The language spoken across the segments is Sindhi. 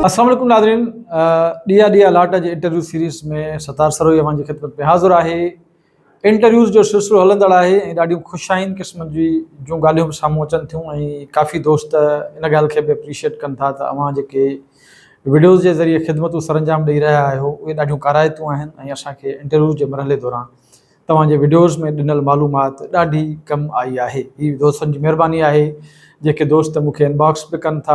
السلام عليڪم ناظرين ڏيئا ڏيئا لاٽ جي انٽرويو سيريز ۾ ستار سروهي اوهان جي خدمت ۾ حاضر آهي انٽرويوز جو سلسلو هلندڙ آهي ۽ ڏاڍيون خوش آئند قسم جي جون ڳالهيون به سامهون اچن ٿيون ۽ ڪافي دوست ان ڳالهه کي به اپريشيئيٽ ڪن ٿا ته اوهان جيڪي وڊيوز جي ذريعي خدمتون سرانجام ڏئي رهيا آهيو اهي ڏاڍيون ڪارائتيون آهن ۽ اسان کي انٽرويوز جي مرحلي دوران توهان جي وڊيوز ۾ ڏنل معلومات ڏاڍي ڪم آئي آهي. هي دوستن جي مهرباني آهي جيڪي دوست مون کي انباڪس به ڪن ٿا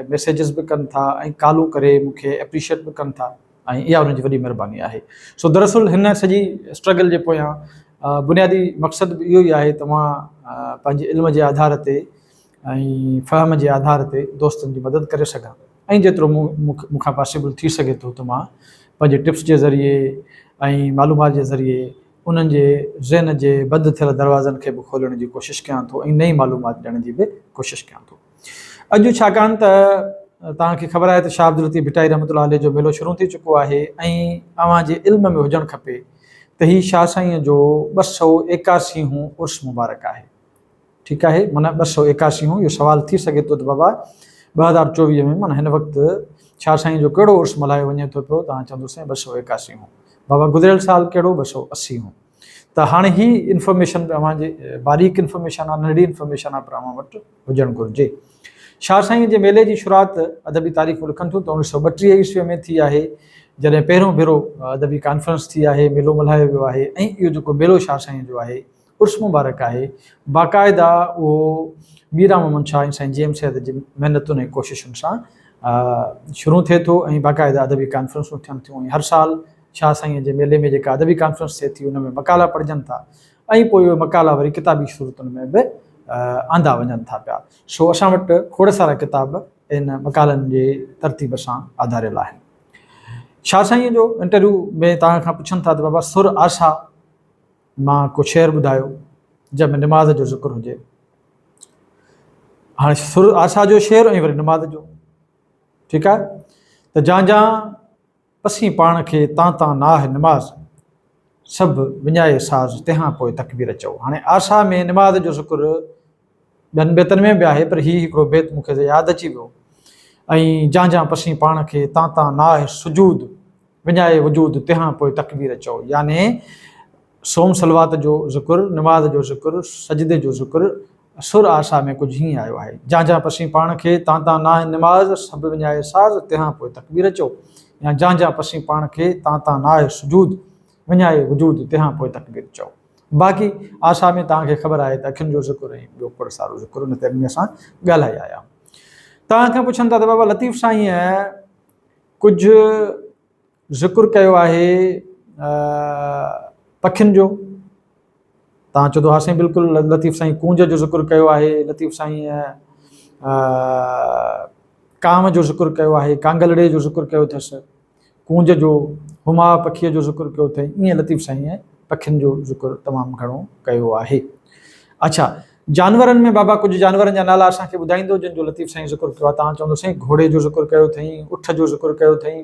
۽ ميسيجز به ڪن ٿا ۽ ڪالون ڪري مون کي اپريشيئيٽ به ڪن ٿا. ۽ اها انهن جي وڏي مهرباني آهي. سو دراصل هن سڄي اسٽرگل جي پويان بنيادي مقصد به اهو ئي آهي ته مان پنهنجي علم جي آڌار تي ۽ فهم جي آڌار تي دوستن جي مدد ڪري سگهان ۽ جيترو مون مون کان پاسيبل ٿي سگهي ٿو ته مان پنهنجي ٽپس جي ذريعي ۽ معلومات جي ذريعي انهن جي ذهن جي بند ٿيل دروازن کي به کولڻ جي ڪوشش ڪيان ٿو ۽ نئين معلومات ڏيڻ جي به ڪوشش ڪيان ٿو. اڄ ڇاڪاڻ ته توهان کي خبر آهي ته شاهه عبداللطيف ڀٽائي رحمة الله عليه جو ميلو شروع ٿي چڪو آهي ۽ اوهان جي علم ۾ هجڻ کپي ته هي شاهه سائينء جو 281 هون عرس مبارڪ آهي. ٺيڪ آهي معنيٰ 281 هون اهو سوال ٿي سگهي ٿو ته بابا 2024 ۾ معنيٰ هن وقت شاهه سائينء جو ڪهڙو عرس ملهايو وڃي ٿو پيو توهان چوندو سائين 281 هون بابا گذريل سال ڪهڙو 280 هون ته هاڻي هي انفارميشن به اوهان جي باريڪ انفارميشن آهي ننڍڙي انفارميشن آهي پر اوهان وٽ هجڻ گهرجي. شاهه سائينء جي ميلي جي شروعات ادبي تاريخون لکن ٿيون ته اوڻيهه سئو ٻٽيهه عيسويء ۾ ٿي آهي، جڏهن پهريون ڀيرو ادبي ڪانفرنس ٿي آهي، ميلو ملهايو ويو آهي ۽ اهو جيڪو ميلو شاهه سائينء جو آهي، عرس مبارڪ آهي، باقاعده اهو ميران محمد شاهه ۽ سائين جي ايم سيد جي محنتن ۽ ڪوششن سان شروع ٿئي ٿو ۽ باقاعده ادبي ڪانفرنسون ٿين ٿيون ۽ هر سال شاهه سائينء جي ميلي ۾ جيڪا ادبي ڪانفرنس ٿئي ٿي ان ۾ مقالا پڙهجن ٿا ۽ پوء اهي مقالا وري ڪتابي صورتن ۾ به آندا وڃن ٿا پيا. سو اسان وٽ کوڙ سارا ڪتاب ان مقالن جي ترتيب سان آڌاريل آهن. شاهه سائينء جو انٽرويو ۾ توهان کان پڇن ٿا ته بابا سر آسا مان ڪو شعر ٻڌايو جنهن ۾ نماز جو ذڪر هجي. هاڻي سر آسا جو شعر ۽ وري نماز جو ٺيڪ آهي ته جان جان پسين پاڻ کي تان تان ناهه نماز، سڀ وڃائي ساز تنهان پوء تڪبير چئو. هاڻي آسا ۾ نماز جو ذڪر ٻين بيتن ۾ به آهي پر هي هڪڙو بيت مون کي ياد اچي ويو ۽ جان جان پسين پاڻ کي تان تان ناهه سجود، وڃائي وجود تنهان پوء تڪبير چئو. يعني صوم صلوات جو ذڪر، نماز جو ذڪر، سجدي جو ذڪر سر آسا ۾ ڪجهه هيئن آيو آهي. جان جان پسين پاڻ کي، تان تان ناهه نماز، سڀ وڃائي ساز، تنهان پوء تڪبير چئو. يا جان جان پسين پاڻ کي، تان تان ناهه سجود، وڃائي وجود، تنهان پوء تڪبير چئو. باقي آسا ۾ توهان کي خبر آهي ته اکين جو ذڪر ۽ ٻيو کوڙ سارو ذڪر ان تي اڳ ۾ اسان ڳالهائي آيا آهيون. توهان کان پڇن ٿا ته بابا لطيف سائينء ڪجهه ذڪر ڪيو آهي پکين جو تان چوندو ها سائين بلڪل لطيف سائين ڪونج جو ذڪر ڪيو آهي لطيف سائين ڪانء جو ذڪر ڪيو آهي ڪانگلڙي جو ذڪر ڪيو اٿس ڪونج جو هماء پکيء جو ذڪر ڪيو اٿئي ائين لطيف سائين پکين جو ذڪر تمام گهڻو ڪيو آهي اڇا جانورن ۾ بابا ڪجهه جانورن جا نالا اسان کي ٻڌائيندو جن جو لطيف سائين ذڪر ڪيو آهي توهان چوندو سائين گهوڙي جو ذڪر ڪيو اٿئي اٺ جو ذڪر ڪيو اٿئي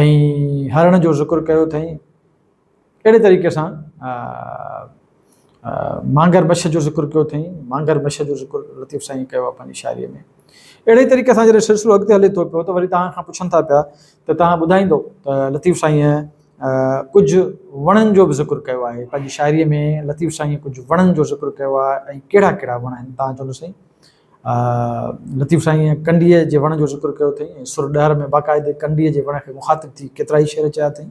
۽ هرڻ جو ذڪر ڪيو اٿئي اهڙي طريقي سان مانگر مڇ جو ذڪر ڪيو اٿئي مانگر مڇ جو ذڪر لطيف سائين ڪيو آهي پنهنجي شاعريء ۾ اهڙي طريقي سان جڏهن سلسلو اڳتي هلي ٿو پيو ته وري توهان کان پڇن ٿا پيا ته توهان ٻڌائيندو ته لطيف سائين ڪجهه وڻن جو به ذڪر ڪيو آهي پنهنجي شاعريء ۾ لطيف سائينء ڪجهه وڻن جو ذڪر ڪيو آهي ۽ ڪهڙا ڪهڙا وڻ آهن تان چوندو سائين لطيف سائينء ڪنڊيء جي وڻ جو ذڪر ڪيو اٿئي ۽ سر ڏهر ۾ باقاعدي ڪنڊيء جي وڻ کي مخاطب ٿي ڪيترائي شعر چيا اٿئي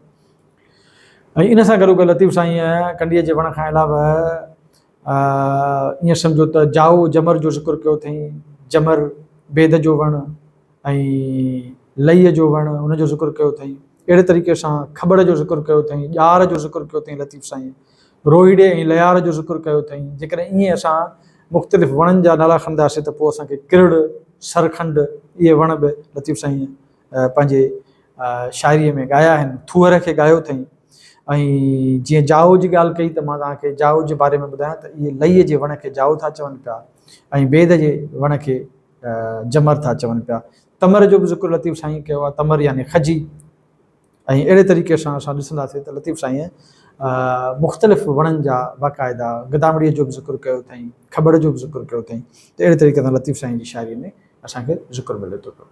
۽ ان سان گڏوگڏ لطيف سائينء ڪنڊيء جي وڻ کان علاوه ائين سمجهو ته جائو جمر جو ذڪر ڪيو اٿئي جمر بيد جو وڻ ۽ لئيء جو وڻ ان جو ذڪر ڪيو اٿائين. اهڙي طريقي سان کٻڙ جو ذڪر ڪيو اٿائين، ڄار جو ذڪر ڪيو اٿائين لطيف سائين روهيڙي ۽ ليار جو ذڪر ڪيو اٿائين. جيڪڏهن ائين اسان مختلف وڻن جا نالا کڻنداسين ته پوء اسان کي ڪرڙ، سرکنڊ اهي وڻ به لطيف سائين پنهنجي شاعريء ۾ ڳايا آهن. ٿوهر کي ڳايو اٿائين ۽ جيئن جائو جي ڳالهه ڪئي ته مان توهان کي جائو جي باري ۾ ٻڌايان ته اهي لئيء جي وڻ کي جائو ٿا چون پيا ۽ بيد جي وڻ کي جمر ٿا چون پيا. تمر جو به ذڪر لطيف سائين ڪيو آهي، تمر يعني کجي ۽ اهڙي طريقي سان اسان ڏسنداسين ته لطيف سائينء مختلف وڻن جا باقاعده گدامڙيء جو به ذڪر ڪيو اٿائين، کٻڙ جو به ذڪر ڪيو اٿائين ته اهڙي طريقي سان لطيف سائين جي شاعريء ۾ اسان کي ذڪر ملي ٿو پيو.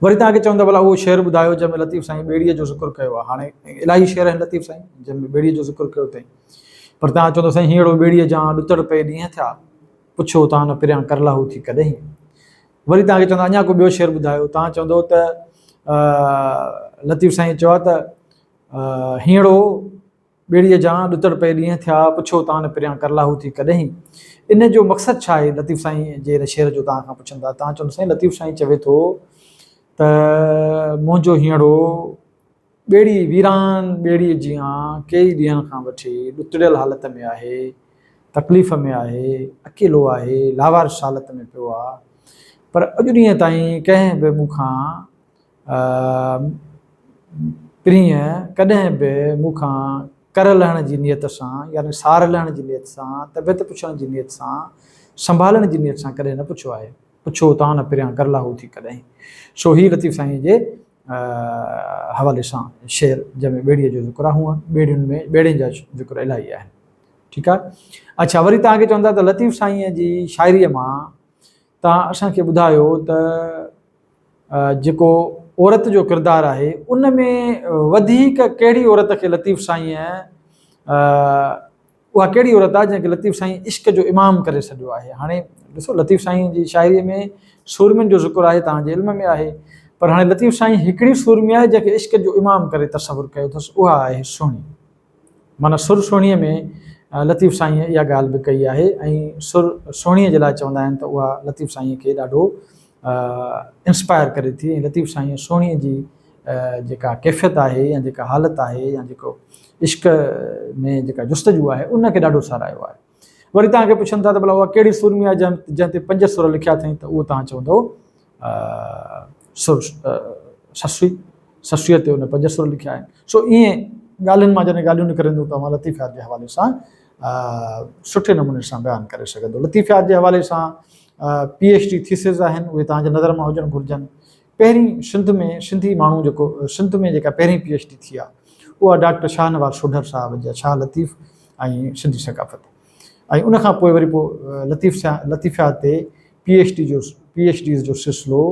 وري توهان کي چوندا ڀلا اهو شعر ٻڌايو جنهن ۾ لطيف سائين ٻيڙيء جو ذڪر ڪيو آهي. هاڻي الاهي شعر آهن لطيف سائين جنهن ۾ ٻيڙيء جو ذڪر ڪيو اٿائين. پر توهان چوندو سائين هينئڙو ٻيڙيء جان ڏتڙ پئي ڏينهن ٿيا، پڇو تان نه پريان ڪر لاهو ٿي ڪڏهين. وري توهان کي چوندا اڃا ڪو ٻيو شعر ٻڌايو، توهان چوندو ته لطيف سائين چيو آهي ته هينئڙو ٻيڙيء جان ڏتڙ پئي ڏينهن ٿيا، پڇو تان نه پريان ڪر لاهو ٿي ڪڏهين. ان جو مقصد ڇا آهي؟ لطيف سائين جي ان شعر جو توهان کان پڇن ٿا. توهان چوندو سائين لطيف سائين چوي ٿو ته منهنجو هينئڙو ٻيڙي ويران ٻيڙيء جيان ڪيئي ڏينهن کان وٺي ڏتڙيل حالت ۾ آهي، تڪليف ۾ آهي، اڪيلو آهي، لاوارث حالت ۾ پيو آ، پر اڄ ڏينهن تائين ڪنهن به مون کان پرينء ڪڏهن به مون کان ڪر لهڻ جي نيت سان يعني سار لهڻ جي نيت سان، طبيعت پڇڻ جي نيت سان، سنڀالڻ جي نيت سان ڪڏهن نه پڇيو آهي. پڇو تان نه پريان ڪر لاهو ٿي ڪڏهن. سو هي لطيف سائينء جي حوالي سان شعر جنهن ۾ ٻيڙيء جو ذڪر آهي. هونء ٻيڙين ۾ ٻيڙين جا ذڪر الاهي آهن. ٺيڪ آهي. اڇا وري توهان کي چون ٿا ته لطيف سائينء جي شاعريء مان توهان اسان کي ٻڌايو ته جيڪو عورت جو ڪردار آهي ان ۾ وڌيڪ ڪهڙي عورت کي لطيف سائينء اها ڪهڙي عورت آهي جنهن کي لطيف سائين عشق جو امام ڪري سڏيو آهي. هاڻي ڏسو لطيف سائين جي شاعريء ۾ سورمين جو ذڪر آهي توهان جي علم ۾ آهي پر هاڻي لطيف سائين هڪڙي سورمي آهي جنهن کي عشق جو امام ڪري تصور ڪيو اٿس اها آهي سهڻي. معنيٰ سر سهڻيء ۾ لطيف سائينء اها ڳالهه به ڪئي آهي ۽ سر سهڻيء جي لاء چوندا آهن ته اها لطيف سائينء کي ڏاڍو انسپائر ڪري ٿي ۽ لطيف سائينء سهڻيء جي جيڪا ڪيفيت آهي يا جيڪا حالت آهي يا جيڪو عشق ۾ جيڪا جستجو آهي ان کي ڏاڍو ساراهيو آهي. وري توهان کي پڇن ٿا ته ڀلا اها ڪهڙي سورمي آهي جنهن تي پنج سر لکيا اٿئين ته اهو توهان چوندو سر سسئي، سسئيء تي ان پنج سر لکيا آهن. سو ائين ڳالهين مان جڏهن ڳالهيون نڪرنديون ته اوهان لطيفيات جي حوالي سان سٺي نموني سان بيان ڪري سگهندو. لطيفيات جي حوالي سان پي ايڇ ڊي ٿيسز آهن اهي توهان جي نظر مان هجڻ گهرجن. پهرين سنڌ ۾ سنڌي ماڻهو جيڪو سنڌ ۾ جيڪا پهرين پي ايڇ ڊي ٿي آهي اها ڊاڪٽر شاهنواز سوڍر صاحب جي شاهه لطيف ۽ سنڌي ثقافت ۽ ان کان پوء وري پوء لطيف لطيفيات تي پي ايڇ ڊي جو پي ايڇ ڊيز جو سلسلو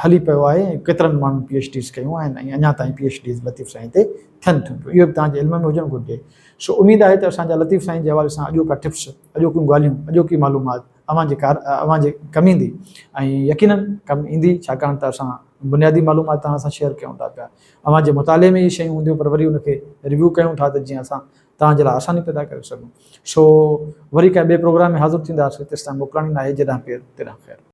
هلي پيو آهي ۽ ڪيترن ماڻهن پي ايڇ ڊيز ڪيون آهن ۽ اڃا تائين پي ايڇ ڊيز لطيف سائين تي ٿين ٿيون پيون اهو به توهان جي علم ۾ هجڻ گهرجي سو اميد آهي ته اسان جا لطيف سائين جي حوالي سان اڄوڪا ٽپس اڄوڪيون ڳالهيون اڄوڪي معلومات اوهان جي ڪار اوهان جي ڪم ايندي ۽ يقينن ڪم ايندي ڇاڪاڻ ته اسان بنيادي معلومات توهان سان شيئر ڪيون ٿا پيا اوهان جي مطالعي ۾ اهي شيون هونديون پر وري ان کي ريويو ڪيون ٿا ته جيئن اسان توهان جي لاء آساني پيدا ڪري سگهون سو وري ڪنهن ٻئي پروگرام ۾ حاضر ٿينداسين تيستائين موڪلاڻي ناهي جيڏانهن پير تيڏانهن خير.